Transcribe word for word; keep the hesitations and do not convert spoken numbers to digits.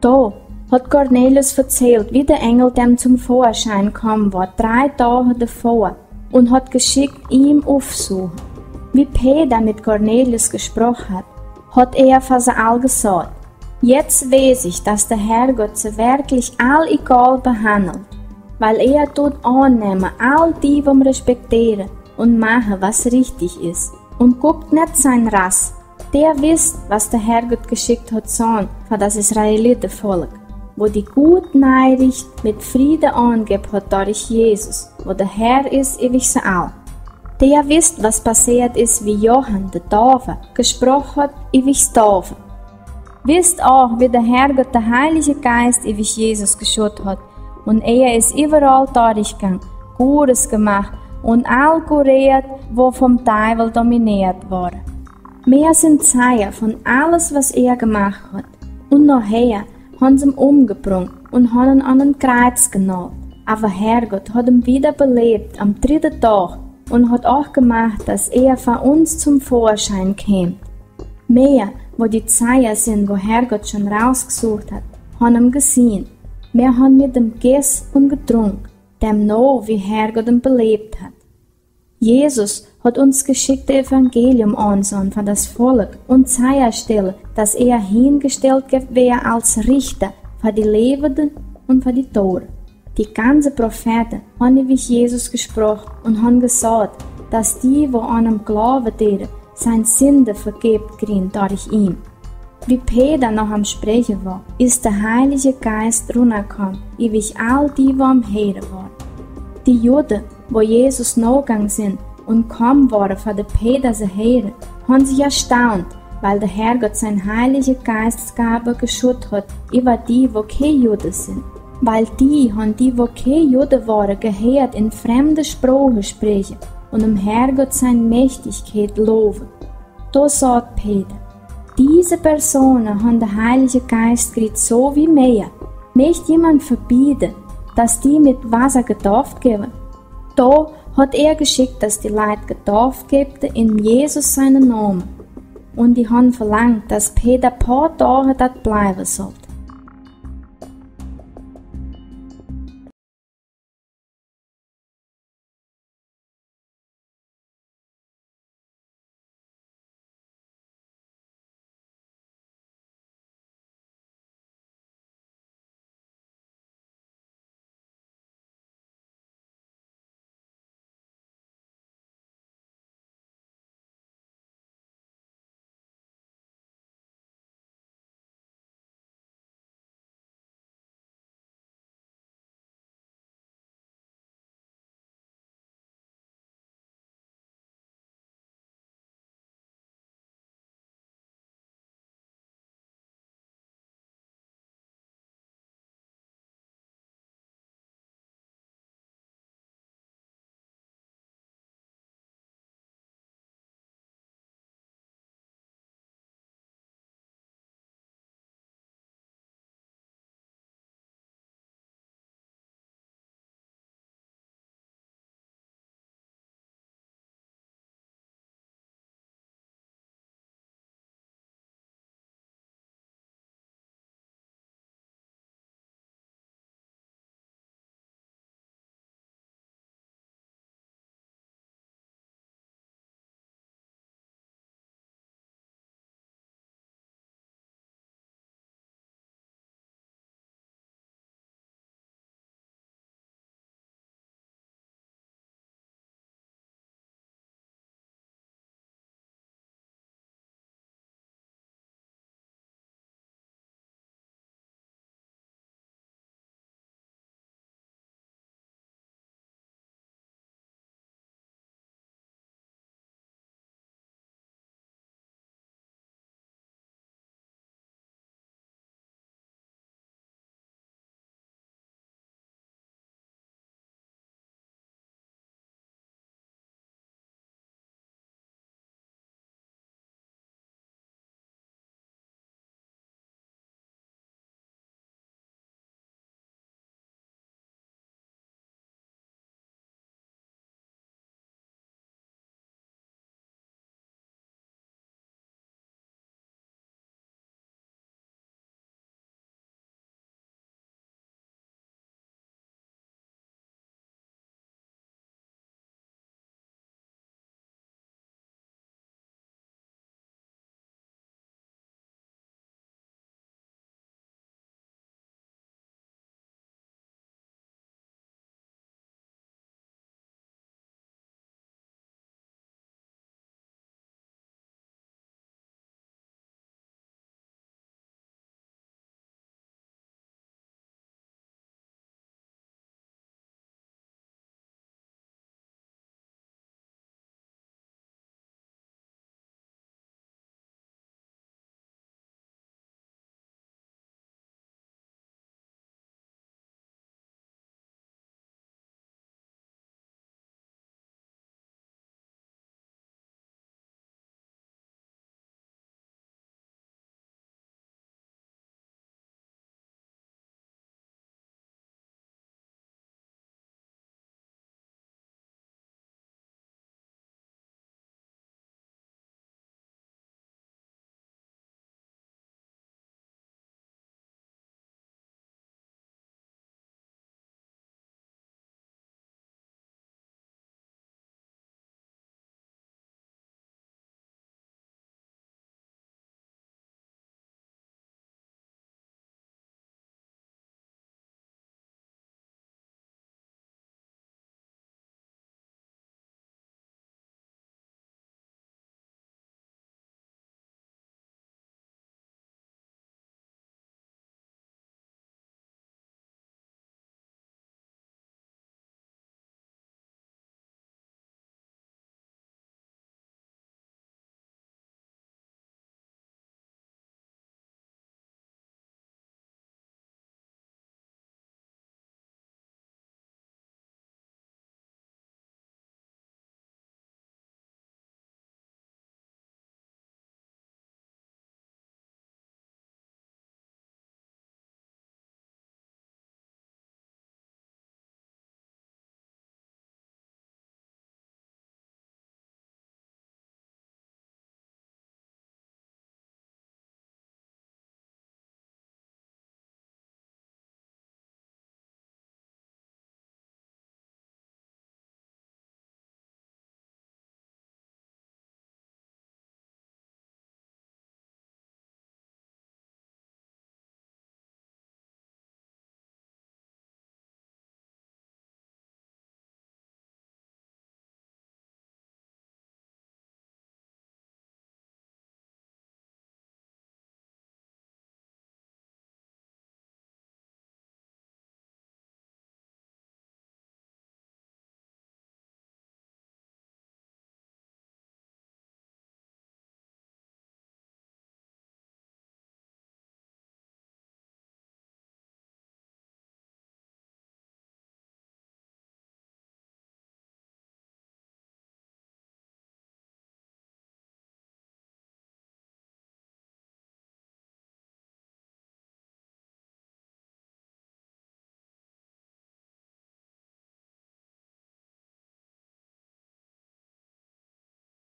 Do hot Kornelius verzählt, wie de Engel dem zum Vorschein kamen wor, drei Doag devoa, un hot geschickt, ihm ufsuchen. Wie Peder mit Kornelius gesproch hat, hot er fa se all gesaat: Jetzt wees ich, dass de Herrgott se werklich all egal behannelt, weil er dut aannemme all die, wo em respektere un mache, was richtig is, un guckt net sein Rass. Der wisst, was de Herrgott geschickt hot saun fa das Israelitevolk, wo die gut Neiricht mit Friede aangebb hot dorch Jesus, wo de Herr is iwich se all. Der wisst, was passeert is, wie Johann de Daafe gesproch hot iwich Daafe. Wisst aach, wie de Herrgott de Heilige Geist iwich Jesus geschutt hot, un er is iwwerall dorch gang, Gutes gemacht un all kureert, wo vom Deiwel domineert wore. Mea sin Zeie von alles, was er gemacht hot. Un nohher han se em umgebrungt un han en an en Kreiz genaalt. Awer Herrgott hot em wieder belebt am dritte Doag un hot aach gemacht, dass er fa uns zum Vorschein käm. Mea, wo die Zeie sin, wo Herrgott schon rausgesucht hot, han em gesien. Mea han mit em gess un gedrunk, dem no, wie Herrgott em belebt hot. Jesus hot uns geschickt, de Evangelium aansaun fa das Volk un Zeie stelle, dass er hingestellt ge-, wär als Richter fa die Lewende un fa die Dode. Die ganze Prophete han iwich Jesus gesproch un han gesaat, dass die, wo an em glaawe dere, sein Sinde vergebbt krien dorch ihm. Wie Peder noch am Spreche wor, is de Heilige Geist runnerkamen iwich all die, wo am heere wore. Die Jude, wo Jesus nogang sin un kamen wore, fa de Peder se heere, han sich erstaunt, weil de Herrgott sein Heilige Geistgabe geschutt hot iwwer die, wo kee Jude sin. Weil die han die, wo kee Jude wore, geheert, in fremde Sproche spreche un em Herrgott sein Mächtigkeit lowe. Do saat Peder: Diese Persone han de Heilige Geist kriet so wie mea. Mecht jemand verbiede, dass die mit Wasser gedaaft gewwe? Do hot er geschickt, dass die Leit gedaaft gebbte in Jesus seine Name. Un die han verlangt, dass Peder paar Doag dat bleiwe sollt.